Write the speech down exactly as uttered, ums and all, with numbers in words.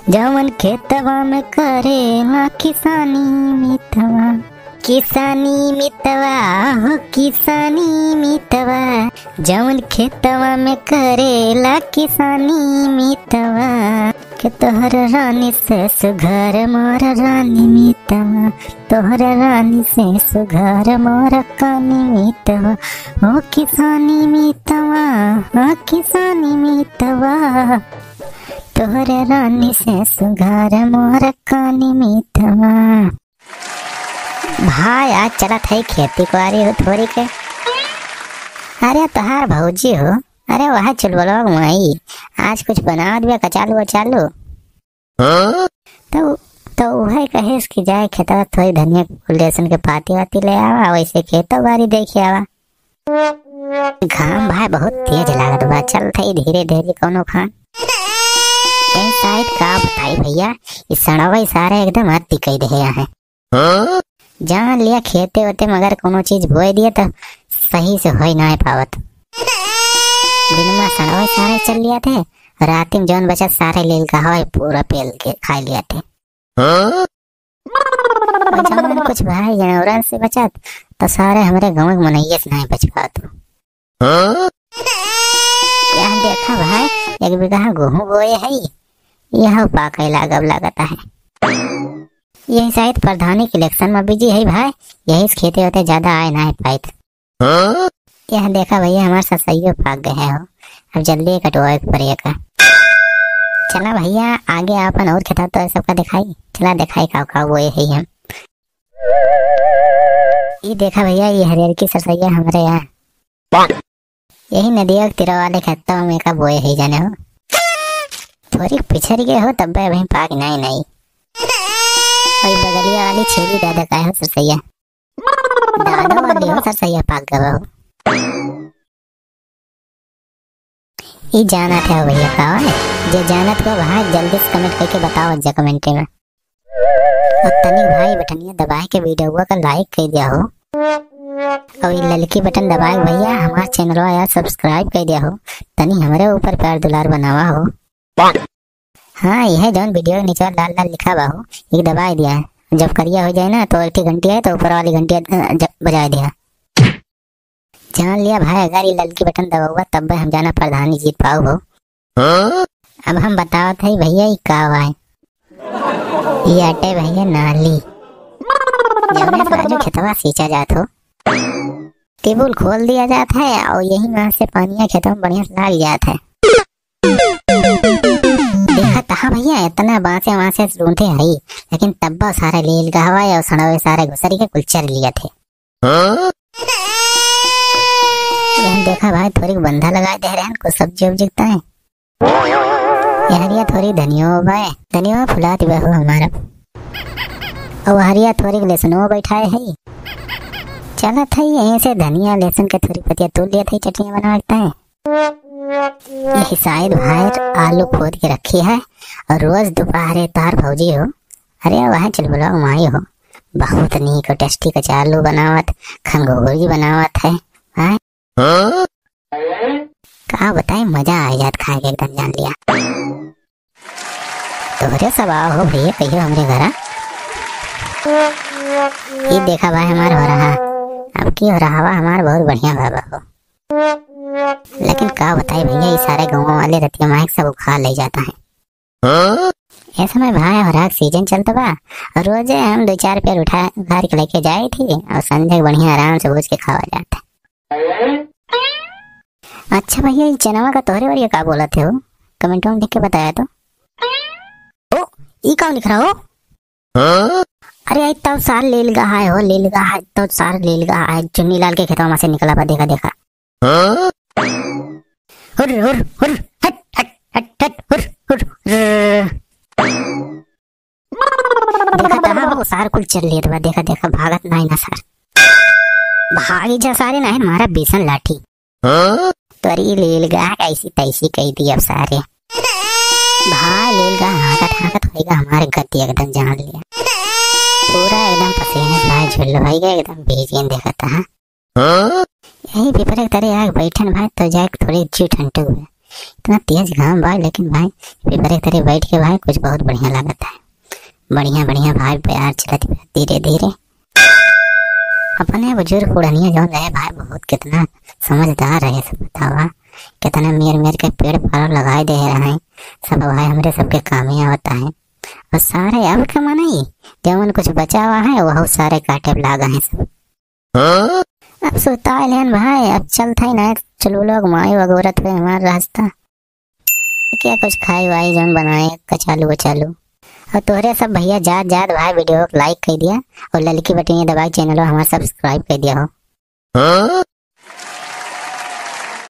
जवन खेतवा में करेला किसानी मितवा, किसानी मितवा हो किसानी मितवा, जवन खेतवा में करेला किसानी मितवा, के तोहर रानी से सुघर मोर रानी मितवा, तोहर रानी से सुघर मोर कानी मितवा, ओ किसानी मितवा, ओ किसानी मितवा, तोहर रानी से सुघर मोर कानी मितवा। भाई, आज चलत है खेती कुआरी हो थोरी के। अरे, तोहार भौजी हो, अरे, वह चुलबुलवा माई, आज कुछ बनावत बिया, कचालू वचालू। हाँ? तो, तो उहे कहेस कि जाए खेतवा थोड़ी धनिया के, लहसुन के पाती वाती ले आवा, वैसे खेतो बारी देखे आवा। घाम भाई बहुत तेज लागत बा, चल थई धीरे धीरे कौनो खान। ए साइड का बताई भैया, ई सड़वा सारे एकदम अति कई दे हैं। हाँ? जान लिया खेते होते मगर कौनो चीज बोए दिए तो सही से होई ना पावत। दिन में सड़वा सारे चल लिया थे, रात में जौन बचा सारे लेल का हवाई पूरा पेल के खा लिया थे। हाँ? और जौन कुछ भाई जानवरन से बचत, तो सारे हमरे गाँव के मनइये से नहीं बच पावत। हाँ? यह देखा भाई, एक बीघा गेहूं बोए है, यह पाके लागब लागत है। यही शायद प्रधानी के इलेक्शन में बिजी है भाई, यही से खेते होते ज्यादा आए ना पाइत। हाँ? यह देखा भैया, हमार सरसइयो पाक गए हो, अब जल्दी कटवाए के पड़ेगा। चला भैया, आगे आपन और खेता तो सबका दिखाई, चला दिखाई का का बोए है हम। ई देखा भैया, ये हरियर की सरसइया हमरे यहाँ। यही नदिया के तीरा वाले खेतवा में का बोए है जाने हो। थोड़ी पिछड़ गए हो तब वहीं पाक नहीं नहीं। वही बगलिया वाली छेली दादा का हो सरसइया। दादा वाली हो सरसइया पाक गवा हो। ई जानत है भैया का है? जे जानत हो भाई जल्दी से कमेंट करके बताओ जा कमेंट में। और तनी भाई बटनिया दबाए के वीडियो का लाइक कर दिया हो। और ये ललकी बटन दबाए भैया हमार चैनलवा यार सब्सक्राइब कर दिया हो। तनी हमरे ऊपर प्यार दुलार बनावा हो। हाँ, यह जौन वीडियो के नीचे लाल लाल लिखा बा हो, एक दबाए दिया। जब करिया हो जाए ना तो एक ठे घंटी है तो ऊपर वाली घंटी, अ, ज-, बजाए दिया। जान लिया भाई, अगर ये ललकी बटन दबावा तब हम जाना प्रधानी जीत पाओ हो। हाँ? अब हम बतावत है भैया, ई का भाई? ई अटे भैया नाली। जौने से बाजू खेतवा सींचा जात हो। टेबुल खोल दिया जात है और यही वहाँ से पानिया खेतवा में बढ़िया से लाग जात है। देखा तहा भैया, इतना बांसे वांसे ढूंढे हई, लेकिन तब्बा सारे लील गहवा और सड़वे सारे घुसरी के कुल चर लिया थे। हाँ? यह देखा भाई, थोड़ी बंधा लगा दे रहन, कुछ सब्जी उब्जी तय। यहरिया थोड़ी धनियो बाय, धनियो फुला दी बहू हमारा। और हरिया थोड़ी लहसुनो बैठाए है। चलत है यहीं से धनिया लहसुन के थोड़ी पतिया तोड़ लिया था, चटनी बना लगता है। यही शायद भाई आलू खोद के रखी है और रोज दोपहरे तार भौजी हो, अरे वह चुलबुला माई हो, बहुत नीक और टेस्टी कचालू बनावत, खंगोरी बनावत है। हाँ? हाँ? का बताई, मजा आ जात खाए के एकदम जान लिया। तोहरे सब आओ हो भैया कहियो हमरे घरा। ये देखा भाई हमार हो रहा, अब की हो रहा हवा हमार बहुत बढ़िया बाबा हो। लेकिन का बताई भैया, ये सारे गाँव वाले रतिया माइक सब उखा ले जाता है। हाँ? ये समय भाई हो रहा सीजन चलता बा, रोजे हम दो चार पेड़ उठा घर के लेके जाए थी और संझा के बढ़िया आराम से भूज के खावा जाता। अच्छा भैया, ये चनवा का तोहरे ओरिया का बोलत है हो? कमेंट में लिख के बताया तो। ओ, ई का लिख रहा हो? हाँ? अरे, आई तब सार लील गहाय हो, लील गहाय, तब सार लील गहाय, चुन्नी लाल के खेतवा में से निकला बा, देखा, देखा। हाँ? हुर, हुर, हुर, हट, हट, हट, हट, हुर, हुर, हुर। देखा तहा वो सार कुल चल लेत बा, देखा, देखा, भागत नाही ना सार। भागी जा सारे, नाही मारा बेसन लाठी। हाँ? तोरी लील गा कैसी तैसी कही दी अब सारे। भाई लील गा हाकत हाकत होएगा हमारे गति एकदम जान लिया। पूरा एकदम पसीने से भाई झुल्ल होएगा एकदम भीजियन देखा तहा। हाँ? यही पिपरे के तरे आग बैठन भाई तो जाए थोड़ी जी ठंडक हुए। इतना तेज घाम भाई, लेकिन भाई पेपर के तरे बैठ के भाई कुछ बहुत बढ़िया लागत है। बढ़िया बढ़िया भाई प्यार चलत बा धीरे धीरे। अपने बुजुर्ग पुरनिया जौन रहे भाई, बहुत कितना समझदार रहे, सब बतावा। कितना मेर मेर के पेड़ पालो लगाए दे रहे हैं, सब भाई हमरे सबके कामे आवता है। और सारे अब के मनई जौन कुछ बचा हुआ है, वह सारे काटे लागा है सब। अब सुताए लेन भाई, अब चलत है ना, चलो लोग माई वगोरत हुए हमार रास्ता। क्या कुछ खाई वाई जौन बनाए, कचालू वचालू। और तोहरे सब भैया जात जात भाई वीडियो को like कर दिया और ललकी बटन ये दबा के चैनल हमारा सब्सक्राइब कर दिया हो।